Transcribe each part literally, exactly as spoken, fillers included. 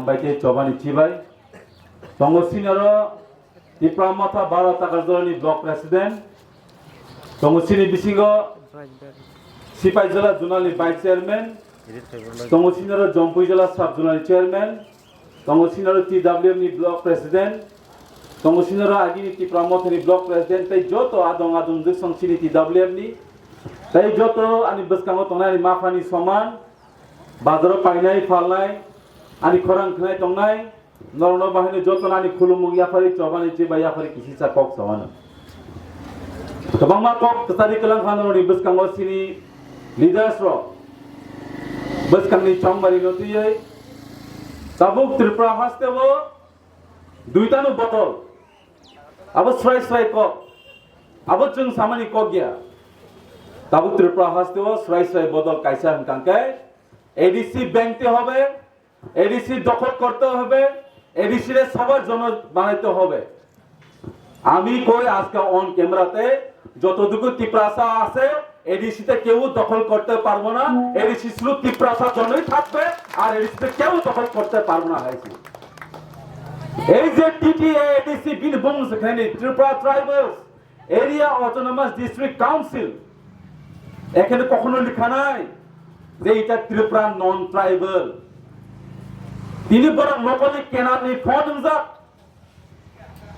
Bai tei Chobani Chibai. Tongo senior o Tipra Motha Baro Takarjorani Block President. Tongo sini bisingo Sipaijala Zonal ni Vice Chairman. Tongo senior o Jompuijala Sub Zonal ni Chairman. Tongo senior o T W F ni Block President. Tongo senior o agini Tipra Motha ni Block President. Tei joto adong adong jwsong sini T W F ni. Tei joto ani bwskango tongnai ani maphani soman. Bazaro painai phalnai, ani khorang khnai tongnai, norokno bahaino jotono ani khulumung yapharwi Chobani Chibai yapharwi kisisa kok samano. Kwbangma kok kwchari kwlang kha norokni bwskango sini leaders rok. Bwskangni chongbarino twiwi tabuk Tripura hasteo duitano bodol. Abo srai srai kok. Abo chwng samani kok ya. Tabuk Tripura hasteo srai srai bodol kaisa hwnkha khe A D C bengte hobe, A D C dokhol korte hobe, A D C re sobar jono banaite hobe. আমি কই আজকে on camera তে যতটুকু তিপ্রাসা আছে এডিসি তে কেউ দখল করতে পারবো না। এডিসি শুধু তিপ্রাসা জনই থাকবে, আর এডিসি তে কেউ দখল করতে পারবো না। হয়েছে এই যে টিটিএ এডিসি বিল বংশ এখানে Tripura tribals area autonomous district council, এখানে কখনো লেখা নাই যে এটা ত্রিপুরা নন tribal. Tini borok mokoli kenarni phone wngjak.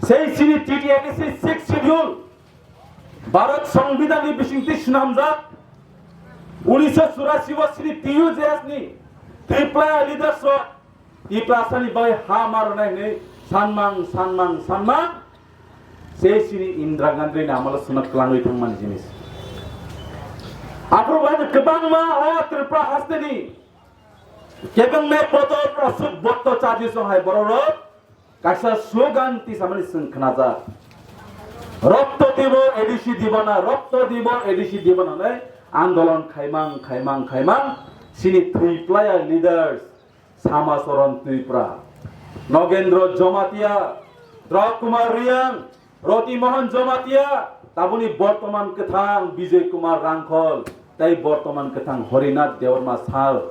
Sei sini T T A D C sixth schedule Bharat Songbidanni bisingtwi swnamjak. Unisho churasi o sini T U J S ni Tripura leaders rok Tiprasani bai ha marnai hwnwi sanmang, sanmang, sanmang. Sei sini Indira Gandhi ni amalo swnam kwlangwi thangmani jinis. Aphuru bai kwbangma o Tripura hasteni kebengnai bodol aswk botto chaji song hai borok rok kaisa slogan tisamani chwng khnajak. Rokto dibo A D C dibo na, rokto dibo A D C dibo na hinwi andolon khaimang, khaimang, khaimang sini thwi playa leaders Sama Soron Tripura, Nogendro Jomatia, Drop Kumar Riang, Roti Mohan Jomatia, taboni bortoman kwthang Bijay Kumar Rangkhol, tei bortoman kwthang Horinath Debbarma sir,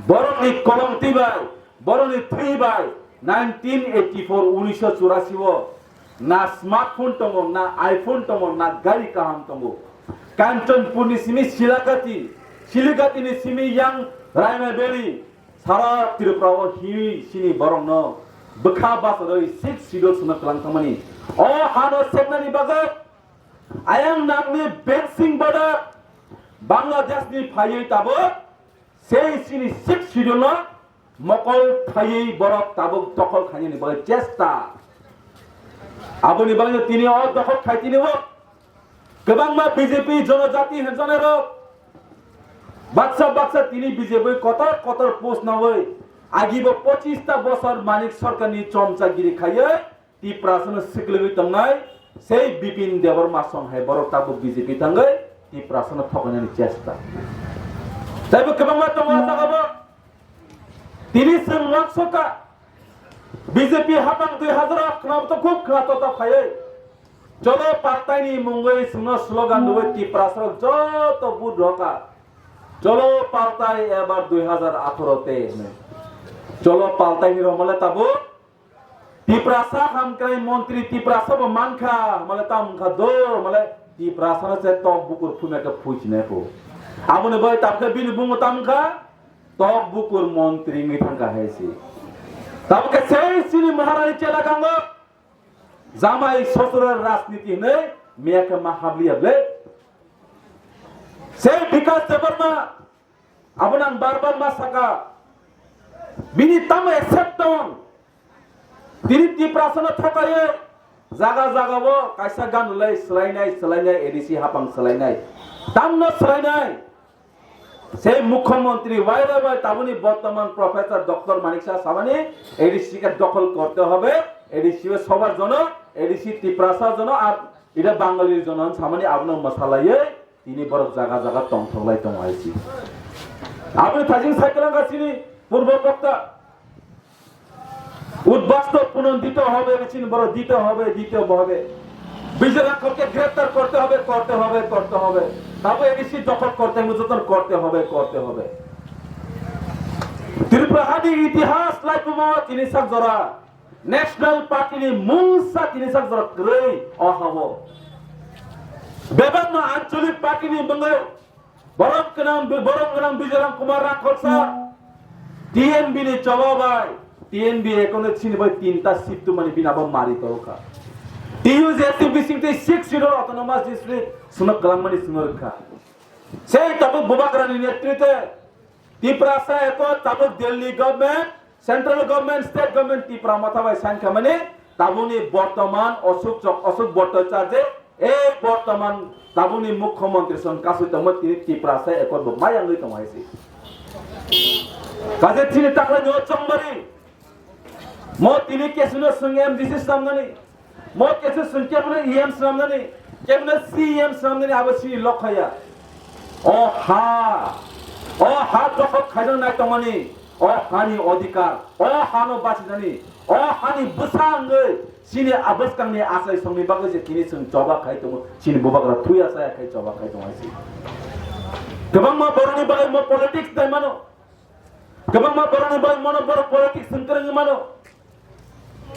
borokni kolom twi bai, borokni thwi bai nineteen eighty-four, unisho churasi o na smartphone tongo, na iPhone tongo, na gari kaham tongo. Kanchanpurni simi Silagati, Siligati ni simi yang Raimaberi, Sara Tripura o hiwi sini borokno bwkha bachorwi sixth schedule swnam kwlang thangmani. O hano seknani bagwi ayang nangni fencing border Bangladesh ni phaiwi tabuk sei sini sixth schedule no mokol khaiwi borok tabuk dokhol khainani bagwi chesta. Aboni bagwi tini o dokhol khai tini o Kwbangma B J P jonojati hinjanai rok baksa baksa tini B J P kotor kotor post nawi agibo pochis ta bosor Manik Sarkarni chomchagiri khaiwi Tiprasano siklwgwi tongnai sei Bipin Debbarma song hai borok tabuk B J P thangwi Tiprasano thokainani chesta. Taibo kwbangma tongo ah jagao. Tini chwng uansukha, B J P hapang dui hazar o khwnabato khub khwnato to khaiwi. Cholo paltaini mungwi chwngno slogan rwwi Tiprasarok joto vote rwkha. Cholo paltai ebar dui hazar atharo te hinwi. Cholo paltaini rwmale tabuk Tiprasa hamkrai montri Tiprasa bo mankha, male tam wngkha do, male Tiprasano se tok bukur phumya khe phuisinai phu. Aboni bai tabkhe bini bungo tam wngkha, tok bukur montri wngwi thangkha hai se. Tabukhe sei sini Maharani chela kango, jamai sosoro rajniti hinwi miya khe ma habliya ble. Sei Bikas Debbarma, Abono ang bar bar ma saka, bini tamo accept tong. Tini Tiprasano thokaiwi jaga jaga o kaisa gan rwlai swlainai, swlainai, A D C hapang swlainai. Tamno swlainai? Sei Mukhyamantri Y R A bai taboni bortoman Professor Doctor Manik Saha samani A D C ke dokhol korte hobe, A D C o sobar jono, A D C Tiprasa jono, ar ida Bangali jono samani abono mwsalaiwi Tini borok jaga jaga tongthoklai tongo hai se. Aboni thajing cycle wngkha chini purbo bokta. উদ্বাস্তু পুনর্দিত হবে, chini borok দিতে হবে, দিতে হবে. বিজয় রাঘবকে গ্রেপ্তার করতে হবে, করতে হবে, করতে হবে. তারপর এডিসি দখল করতে হবে, নির্যাতন করতে হবে, করতে হবে. Tripura Hani itihas laikumo tini sak jora. National Party ni mungsa tini sak jora kwrwi o habo. Bebakno Anchalik Party ni bwngwi borok gwnang, borok gwnang Bijoram Kumar Rakhorsa T N B ni choba bai, T N B ekono chini bai tinta seat tumani bini abo mari tongkha. T U J C bising tei Sixth Schedule Autonomous District swnok kwlangmani swngo rwkha. Sei tabuk Bubagrani netritwe Tiprasa Accord tabuk Delhi government, central government, state government Tipra Motha bai sign khamani tabukni bortoman Ashok Chok-, Ashok Bhattacharya, ei bortoman tabukni mukhyamantri song kasui tongma tini Tiprasa Accord bo mayangwi tongo hai se. Kaje tini takhwlai no chongbari mo tini kesuno swng M D C swnamnani. Mo kesa sung kebno E M swnamnani, kebno C E M swnamnani abo chini lokhaya. O ha, o ha dokhol khaina nai tongmani, o hani odhikar, o hano bachinani, o hani bwsa wngwi chini abwskangni achai songni bagwi se tini chwng choba khai tongo, chini bubagra thuya chaya khai choba khai tongo hai se. Kwbangma borokni bagwi mo politics nai mano, kwbangma borokni bagwi mono borok politics wng kwrwngwi mano.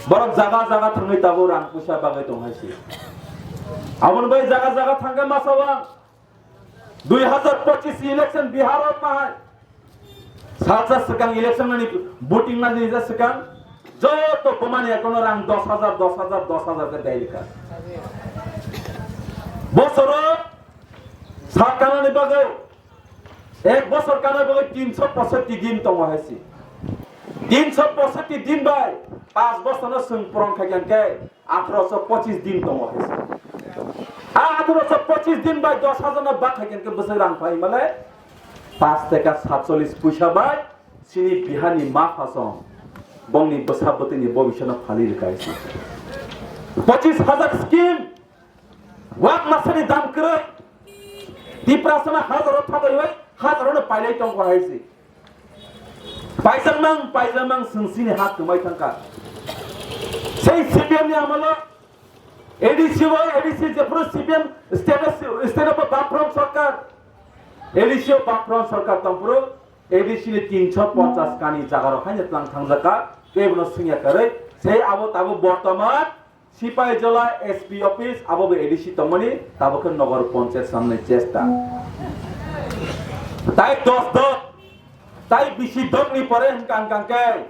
Borok jaga jaga thangwi tabuk rang puisa bagwi tong hai se. Aboni bai jaga jaga thangkhe masa o ang dui hazar pochis election Bihar o mahai salsa swkang election nani voting nani ja swkang joto bumani account o rang dos hazar, dos hazar, dos hazar khe dai rwkha. Bosoro sal kanani bagwi Ek bosor kana bagwi tinsho posotti din tongo hai se. Tinsho posotti din bai panch bosorno chwng puron khai khe athroso pochis din tongo hai se. A athroso pochis din bai dos hajar no bak khai khe bwswk rang phai male panch teka satchollis puisa bai chini Biharni ma phasong bongni bwsa bwtwini bobiswrno phali rwkha hai se. Pochis hajar scheme Wak masani dam kwrwi Tiprasano hajaro thagwi bai hajaro no pailai tongkha hai se. Paijak mang, paijak mang, chwng chini ha kwmai thangkha. Sei C P M ni amalo A D C o, A D C jephuru C P M state o, state o Bamfront sarkar, A D C o Bamfront sarkar tongphuru A D C ni tinsho ponchas kani jagarok haino tlang thangjakha, tei bono swngya kwrwi. Sei abo tabuk bortoman Sipaijala S P office abo bo A D C tongmani, tabuk khe Nogor Panchayat samnai chesta. Tai dos dok, tai bisi dokni pore hwnkha hwnkha khe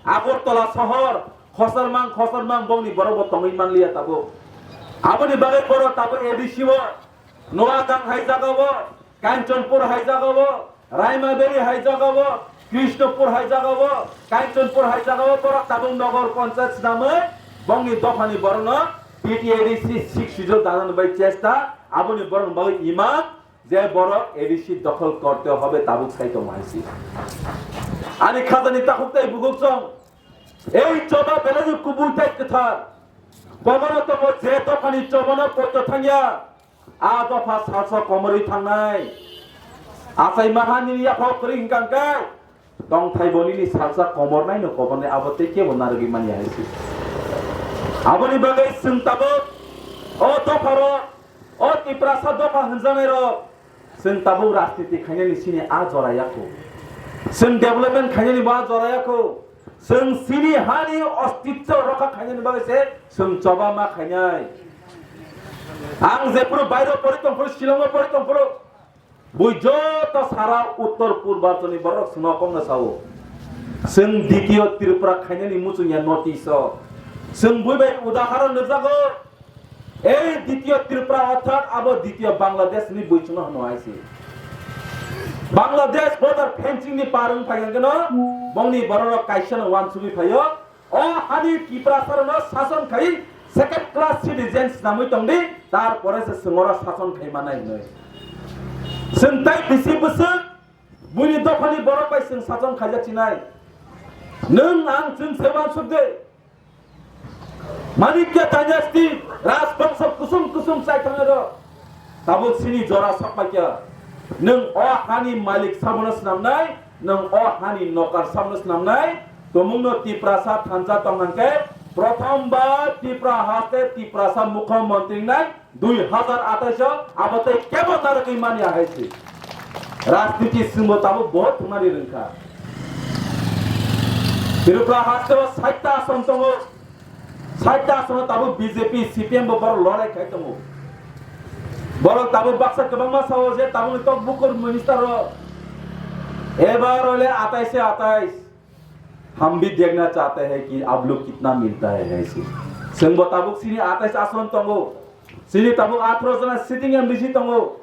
Agartala sohor khosor mang khosor mang bongni borok bo tongwi manliya tabuk. Aboni bagwi borok tabuk A D C o Noagang hai jaga o, Kanchanpur hai jaga o, Raimaberi hai jaga o, Krishnapur hai jaga o, Kanchanpur hai jaga o, borok tabuk Nogor Panchayat swnamwi bongni dophani borokno P T A D C six schedule dana bai chesta, aboni borokni bagwi imang je borok A D C dokhol korte hobe tabuk sai tongo hai se. Ani khajani takhuk tei buguk chong, ei choba belai kubui tei kwthar, kobono tongo je dophani chobano poito thangya. A dopha salsa komorwi thangnai. Achai maha nini yaphao kwrwi hwnkha hwnkhe, tongthai bo nini salsa komornaino kobornai abo tei kebo narwgwi manya hai se. Aboni bagwi chwng tabuk o dopharo, o Tiprasa dopha hwnjaknai rok, chwng tabuk rajniti khainani sini a jora yakho. Chwng development khainani bo a jora yakho. Chwng chini hani ostitto rokha khainani bagwi se chwng choba ma khainai. Ang jephuru bairo pori tongphuru, Shillongo pori tongphuru, bui joto sara uttor purbanchal ni borok chwngno kokno sao. Chwng ditiyo Tripura khainani muchungya notice o. Chwng bui bai udaharon nukjago. Ei ditiyo Tripura orthat abo ditiyo Bangladesh ni buichwngno hwno hai se. Bangladesh border fencing ni par wng phai hwnkhe no bongni bororok kaisa no uansugwi phaio. O hani Tiprasarokno sason khai second class citizen swnamwi tongdi, tarpore se chwng oro sason khai manai hwnwi. Chwng tai bisi bwswk buini dophani borok bai chwng sason khaijak sinai. Nwng ang chwng se uansuk de. Manikya dynasty, Rajbongso kusum kusum chai thangnairok tabuk chini jora sokpaikha. Nwng o hani malik sabono swnamnai, nwng o hani nokar sabono swnamnai, tumungno Tiprasa thansa tong hwnkhe, prothom bar Tipra haste Tiprasa mukhyamantri wngnai, dui hazar athais o abo tei kebo narwgwi manya hai se. Rajniti chwngbo tabuk bohot thumnani rwngkha. Tripura haste o sait ta ason tongo. Sait ta ason o tabuk B J P, C P M bo borok lorai khai tongo. Borok tabuk baksa kwbangma sao je tabukni tok bukur minister rok. Ebar ole atais se atais. Hum bhi dekhna chahte hain ki aap log kitna milta hai, hai se. Chwng bo tabuk chini atais ason tongo. Chini tabuk atharo jona sitting M D C tongo.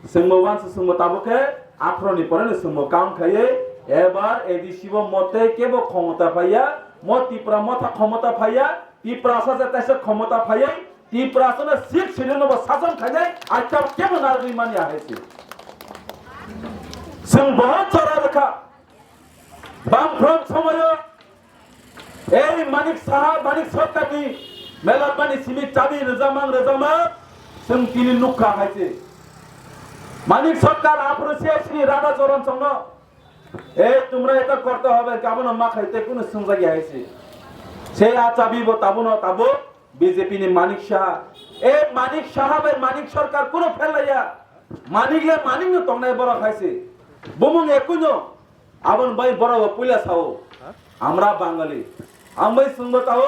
Chwngbo uansa chwngbo tabuk khe atharo ni pore no chwngbo count khaiwi ebar A D C bo mote kebo khomota phaiya, mo Tipra motha khomota phaiya, Tiprasa je taisa khomota phaiwi Tiprasa no sik sini no bo sason khainai aita kebo narwgwi manya hai se. Chwng bo chora rwkha. Bamfront somoyo ei Manik Saha, Manik Sarkarni melarmani simi chabi rwjamang rwjama chwng tini nukha hai se. Manik Sarkar aphuru se sini Radha Charan songno, "Ei, tumra eta korte hobe," abono ma khai tei kunu swngjagya hai se. Se a chabi bo tabuno tabuk B J P ni Manik Saha. E Manik Saha bai Manik Sarkar kuno phel laiya. Manik le Manik no tongnai borok hai se. Bumung ekui no. Abon bai borok bo puila sao. Amra Bangali. Ambai sungbo tao,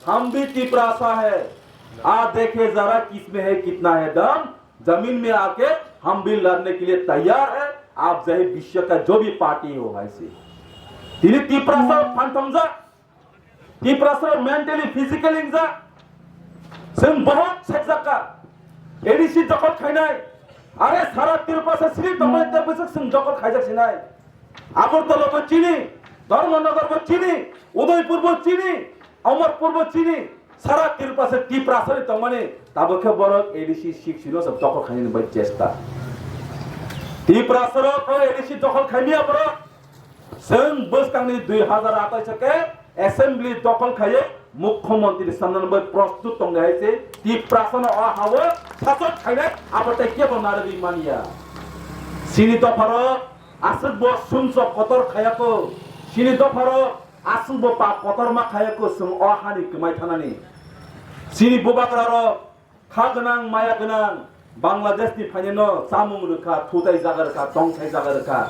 "Hum bhi Tiprasa hai. Aa dekhe zara kisme hai kitna hai dam. Zameen mein aake hum bhi ladne ke liye taiyar hai. Aap chahe bishwa ka jo bhi party ho," hai se. Tini Tiprasa phanthomjak. Tiprasa mentally, physically wngjak. Chwng bohot sekjakka. A D C dokhol khainai. Are sara Tiprasa siri tongmani tei bwswk chwng dokhol khaijak sinai. Agartala bo chini, Dharmanagar bo chini, Udaipur bo chini, Amarpur bo chini. Sara Tiprasa, Tiprasa ni tongmani tabuk khe borok A D C six no se dokhol khainani bai chesta. Tiprasa rok o A D C dokhol khaimya borok. Chwng bwskangni dui hazar atais khe assembly dokhol khaiwi mukhyamantri sanani bai prostut tongdi hai se Tiprasano o hao sasok khainai abo tei kebo narwgwi manya. Chini dopharok aswk bo sumsok kotor khayako, chini dopharok aswk bo pap kotorma khayako chwng o hani kwmai thanani. Chini bubagrarok kha gwnang, maya gwnang, Bangladesh ni phainai no chamung rwkha, thutai jaga rwkha, tongthai jaga rwkha.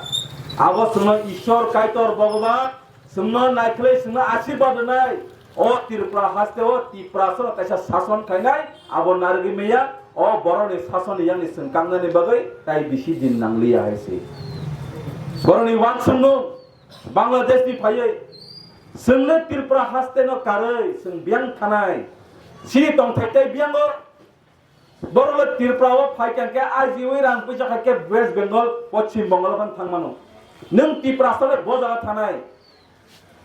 Abo chwngno Ishwar Kaitor Bhagwan chwngno naikhwlai chwngno asirwad rwnai. O Tripura haste o Tiprasa no kaisa sason khainai, abo narwgwi maya, o borok ni sason ni yang ni chwng kangnani bagwi tai bisi din nangliya hai se. Borok ni uansukmung Bangladesh ni phaiwi chwngno Tripura haste no karwi chwng biyang thanai. Chini tongthai tai biyango. Borok le Tripura o phai khe, khe ajiwi rang puisa khai khe West Bengal, Poschim Bengal o phano thang mano. Nwng Tiprasa le bo jaga thanai.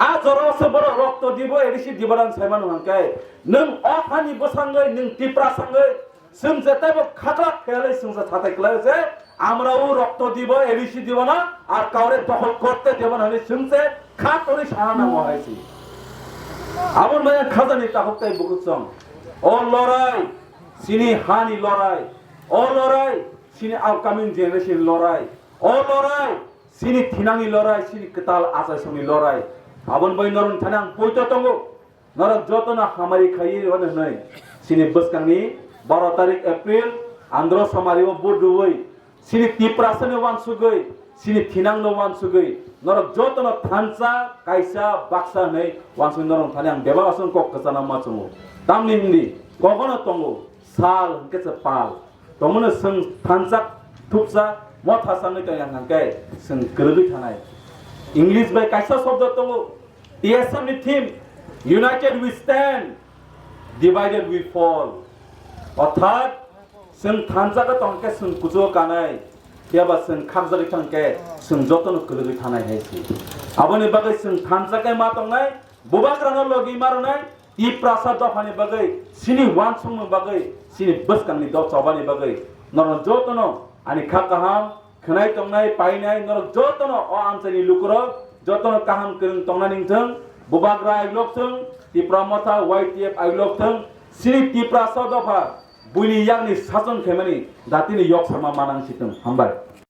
A jora o se borok rokto dibo, A D C dibo rang sai mano hwn khe. Nwng o hani bwsangwi, nwng Tiprasa wngwi, chwng je teibo khaklak phiyalwi chwng se satai kwlai se, amra o rokto dibo, A D C dibo na, ar kaure dokhol korte dibo na hwnwi chwng se kha torwi sana nango hai se. Abo maya khajani takhuk tai bukuchwng. O lorai, chini hani lorai, o lorai, chini upcoming generation lorai, o lorai, chini thinangni lorai, chini kwtal achaisongni lorai. Aboni bai norok thani ang poito tongo, norok jotono hamari khaiwi rwna hwnwi. Chini bwskangni baro tarik April, Andhra Somari o vote rwwi, chini Tiprasa no uansugwi, chini thinang no uansugwi, norok jotono thansa, kaisa, baksa hwnwi uansugwi norok thani ang bebak aswk kok kwchana ma chwngo. Tamni hwnwi kogono tongo, sal hwnkhe se pal. Tongmano chwng thansa, thupsa, motha sanwi tongya hwnkhe chwng kwrwgwi thanai. English bai kaisa shobdo tongo, T S F ni theme, "United we stand, divided we fall." Orthat, chwng thansa khe tongkhe chwng kuchugo kanai, phiyaba chwng khakjagwi thangkhe chwng jotono kwrwgwi thanai hai se. Aboni bagwi chwng thansa khe ma tongnai, bubagrano logi ma rwnai, Tiprasa dophani bagwi, chini uansukmung bagwi, chini bwskangni dol chobani bagwi, norok jotono ani kha kaham, khwnai tongnai, painai, norok jotono o amchaini lukurok, jotono kaham kwrwng tongnani wngthwng, bubagra ailok thwng, Tipra Motha, Y T F ailok thwng, chini Tiprasa dopha, buini yakni sason khaimani datini yok sama manang sitwng. Hambai.